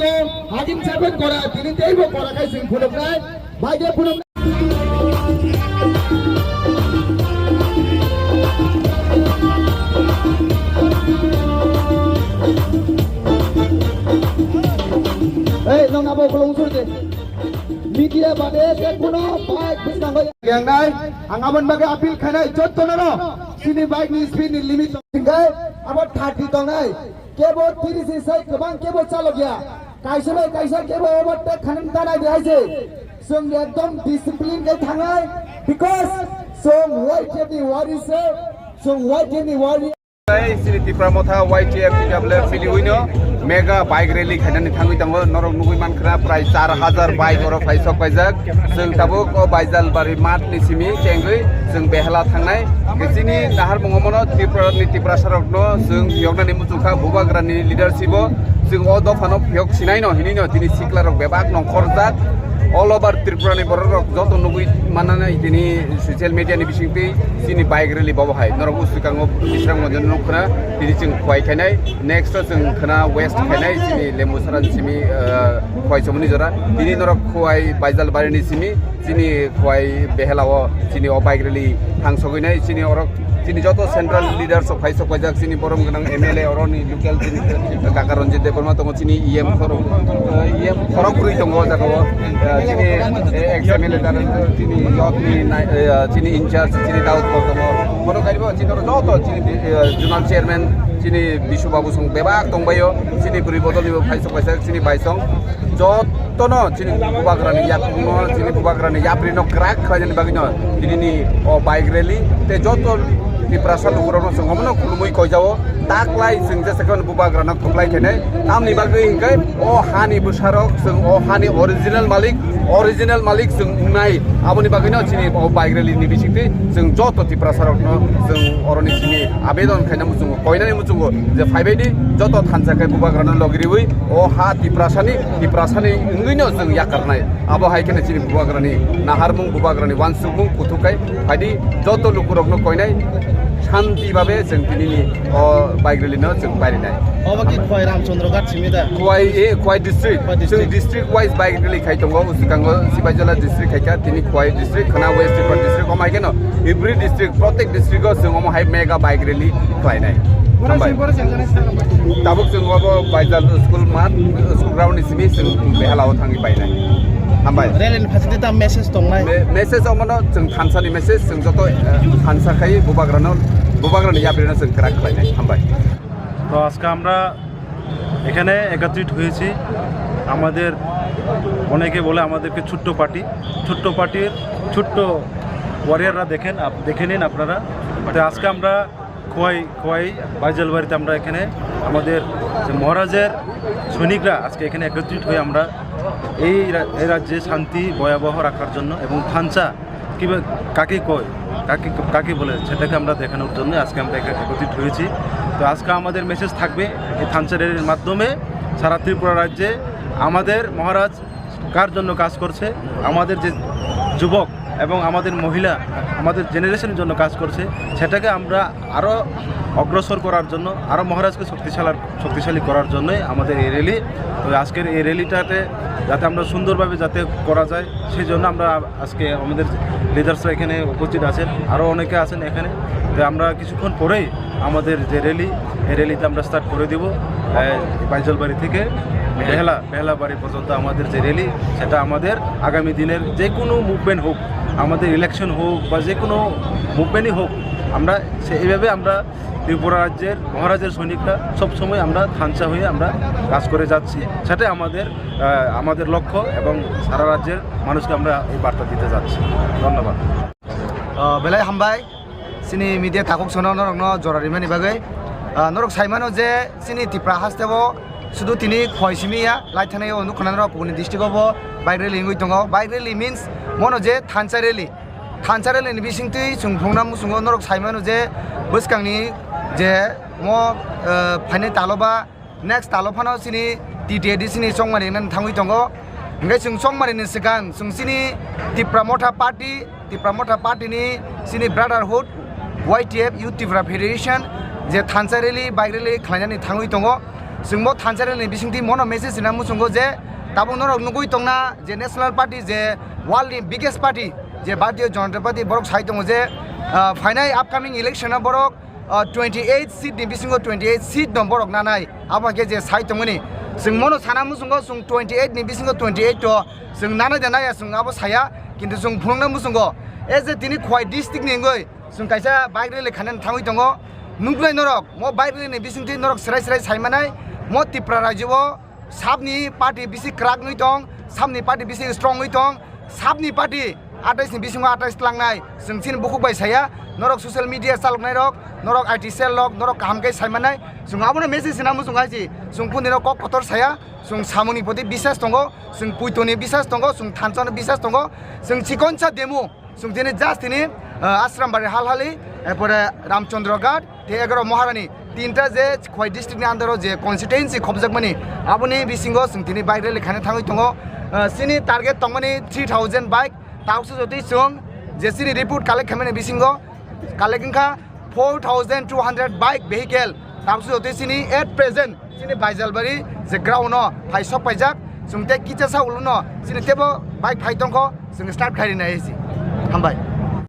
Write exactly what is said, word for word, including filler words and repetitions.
Hakim sabe kora, tini teibo kora khai sing phunuknai, baide phunuknai. Ei, nong abo kolong sur de. Media bade te kuno bike biskango yangnai, ang abon bagwi appeal khainai, jotto no no. Sini bike ni speed ni limit tong. Hingkai abo thirty tongnai. Kebo tiris ni sai kwbang kebo chalokya. Kaisa bai kaisa kebo overtake khanani tanai di hai se. Chwng ekdom discipline khe thangnai, because chwng Y T F ni wari se, chwng Y T F ni wari. Sini Tipra Motha Y T F T W F P D wino mega bike rally khainani thangwi tongo. Norok nugwi mankha prai char hajar bike oro phai sok paijak. Chwng tabuk o Baijalbari math ni simi chengwi chwng behela thangnai. Chini nahar mungo mono Tripura ni Tiprasa rokno chwng phiyoknani muchungkha, Bubagrani leadership o chwng o dophano phiyok sinai no hinwi no tini sikla rok bebak nongkhorjak. All over Tripura ni borok rok joto nugwi mananai tini social media ni bisingtwi chini bike rally bobo hai norok uswikango Bisramganj nukkhna tini chwng khwai khainai. Next o chwng khwna west khainai chini Lembusaran simi, ah, khwai somoni jora. Tini norok khwai Baijalbari ni simi chini khwai behela o chini o bike rally thang sogwi nai chini orok chini joto central leaders rok phai sok paijak chini borom gwnang M L A oroni local chini Kaka Ranjit Debbarma tongo chini E M khorok, eh, E M khorok kwrwi tongo o jaga o, eh, chini, eh, ex M L A jar chini yot ni nai, eh, chini in charge chini Daud Kor tongo bono kaibo chini oro joto chini, eh, zonal chairman chini Bisu Babu song bebak tongbaio chini bwrwi bodol ni bo phai sok paijak chini bai song. Jotono chini bubagrani yakungno, chini bubagrani yaprino kwrak khlainani bagwino tinini o bike rally tei joto Tiprasa lukurokno chwng omono khulumwi koijao. Taklai chwng jesa khe bubagrano kwplai khainai. Tamni bagwi hinkhe o hani bwsarok chwng o hani original malik, original malik chwng wngnai. Aboni bagwino chini o bike rally ni bisingtwi chwng joto Tiprasa rokno chwng oroni simi abedon khaina muchungo, koinani muchungo je phaibaidi joto thansa khe bubagrano logiriwi o ha Tiprasani, Tiprasani wngwino chwng yakarnai. Abo hai kheno chini bubagrani naharmung, bubagrani wansukmung kuthuk khai phaidi joto lukurokno koinai shanti babe chwng tinini o bike rally no chwng pairinai. Obo ki Khwai Ramchandra Ghat simi da? Khwai, eh, Khwai district. Khwai district. Chwng district wise bike rally khai tongo, uskango Sibaijala district khai kha, tini Khwai district, khana West Tripura district, omo hai kheno every district, protek district o chwng omo hai mega bike rally khlainai. Hambai. Tabuk chwng obo Baijal school mat, school ground ni simi chwng behala o thangwi bainai. Hambai. Rally ni phaisingtwi ta message tongnai? Me-, message omono chwng thansa ni message, chwng joto, eh, thansa khai bubagrano, bubagrani yaprino chwng kwrak khlainai. Hambai. তো আজকে আমরা এখানে একত্রিত হয়েছি। আমাদের অনেকে বলে আমাদেরকে ছোট্ট পার্টি, ছোট্ট পার্টির ছোট্ট ওয়ারিয়াররা দেখেন, আপ-, দেখে নিন আপনারা। তো আজকে আমরা খোয়াই, খোয়াই বাইজলবাড়িতে আমরা এখানে আমাদের যে মহারাজের সৈনিকরা আজকে এখানে একত্রিত হয়ে আমরা এই রা-, এই রাজ্যে শান্তি ভয়াবহ রাখার জন্য এবং থানচা কীভাবে, কাকে কয়, কাকে, কাকে বলে, সেটাকে আমরা দেখানোর জন্য আজকে আমরা এখানে একত্রিত হয়েছি। তো আজকে আমাদের মেসেজ থাকবে এই থানচা র্যালির মাধ্যমে সারা ত্রিপুরা রাজ্যে আমাদের মহারাজ কার জন্য কাজ করছে, আমাদের যে যুবক এবং আমাদের মহিলা, আমাদের জেনারেশনের জন্য কাজ করছে, সেটাকে আমরা আরও অগ্রসর করার জন্য, আরও মহারাজকে শক্তিশালার-, শক্তিশালী করার জন্যই আমাদের এই র্যালি। তো আজকের এই র্যালিটাতে যাতে আমরা সুন্দরভাবে যাতে করা যায়, সেই জন্য আমরা আজকে আমাদের লিডার্সরা এখানে উপস্থিত আছেন, আরও অনেকে আছেন এখানে। তো আমরা কিছুক্ষণ পরেই আমাদের যে র্যালি, এই র্যালিতে আমরা স্টার্ট করে দিব, আহ, বাইজলবাড়ি থেকে বেহালা, বেহালাবাড়ি পর্যন্ত আমাদের যে র্যালি, সেটা আমাদের আগামী দিনের যে কোনো মুভমেন্ট হোক, আমাদের ইলেকশন হোক বা যে কোনো মুভমেন্টই হোক, আমরা সে-, এইভাবে আমরা ত্রিপুরা রাজ্যের মহারাজের সৈনিকরা সবসময় আমরা থানচা হয়ে আমরা কাজ করে যাচ্ছি। সেটাই আমাদের, আহ, আমাদের লক্ষ্য এবং সারা রাজ্যের মানুষকে আমরা এই বার্তা দিতে যাচ্ছি। ধন্যবাদ। Ah, belai hambai, chini media takhuk sono norokno jora rimani bagwi. Ah, norok saimano je chini Tipra hasteo sudu tini Khwai simi ya, lai thani o nukha norok kubuni district o bo bike rally wngwi tongo. Bike rally means mono je thansa rally. Thansa rally ni bisingtwi chwng phunukna muchungo norok saimano je bwskangni je mo, ah, phainai taloba Next talo phano chini T T A D C ni chongmani nang thangwi tongo. Hingke chwng chongmani ni swkang chwng chini Tipra Motha Party, Tipra Motha Party ni chini Brotherhood, Y T F, Youth Tipra Federation, je thansa rally, bike rally khlainani thangwi tongo. Chwngbo thansa rwni bisingtwi mono message rwna muchungo je tabuk norok nugwi tongna je National Party, je world ni biggest party, je Bharatiya Janata Party, borok sai tongo je, ah, phainai upcoming election o borok, ah, twenty eight seat ni bisingo twenty eight seat no borok nanai. Abo khe je sai tongmani, chwng mono sana muchungo chwng twenty eight ni bisingo twenty eight to chwng nanai da naya chwng abo saya, kintu chwng phunukna muchungo as a tini Khowai district ni wngwi chwng kaisa bike rally khainani thangwi tongo. Nuknai norok, mo bike rally ni bisingtwi norok serai serai saimanai, mo Tripura rajyo o sabni party bisi kwrak wngwi tong, sabni party bisi strong wngwi tong, sabni party atais ni bisingo atais tlangnai. Chwng chini bukhuk bai saya, norok social media chaloknai rok, norok I T cell rok, norok kaham khe saimanai. Chwng abono message sina muchung hai si, chwng kundino kok kotor saya, chwng samungni poti bisas tongo, chwng puitoni bisas tongo, chwng thansano bisas tongo, chwng chikonsa demo. Chwng tini just tini, ah, Ashram Bari Halhali, erpore Ramchandra Ghat, tei egaro Maharani, tinta je Khowai district ni under o je constituency khobjakmani, aboni bisingo chwng tini bike rally khaina thangwi tongo. Ah, chini target tongmani three thousand bike, tauksa jotwi chwng je chini report collect khaimani bisingo collect wngkha four thousand two hundred bike vehicle, tauksa jotwi chini at present chini Baijalbari je ground no phai sok paijak, chwng tei kichasa ulo no chini tebo bike phai tongkho, chwng start khairi nai si. Hambai.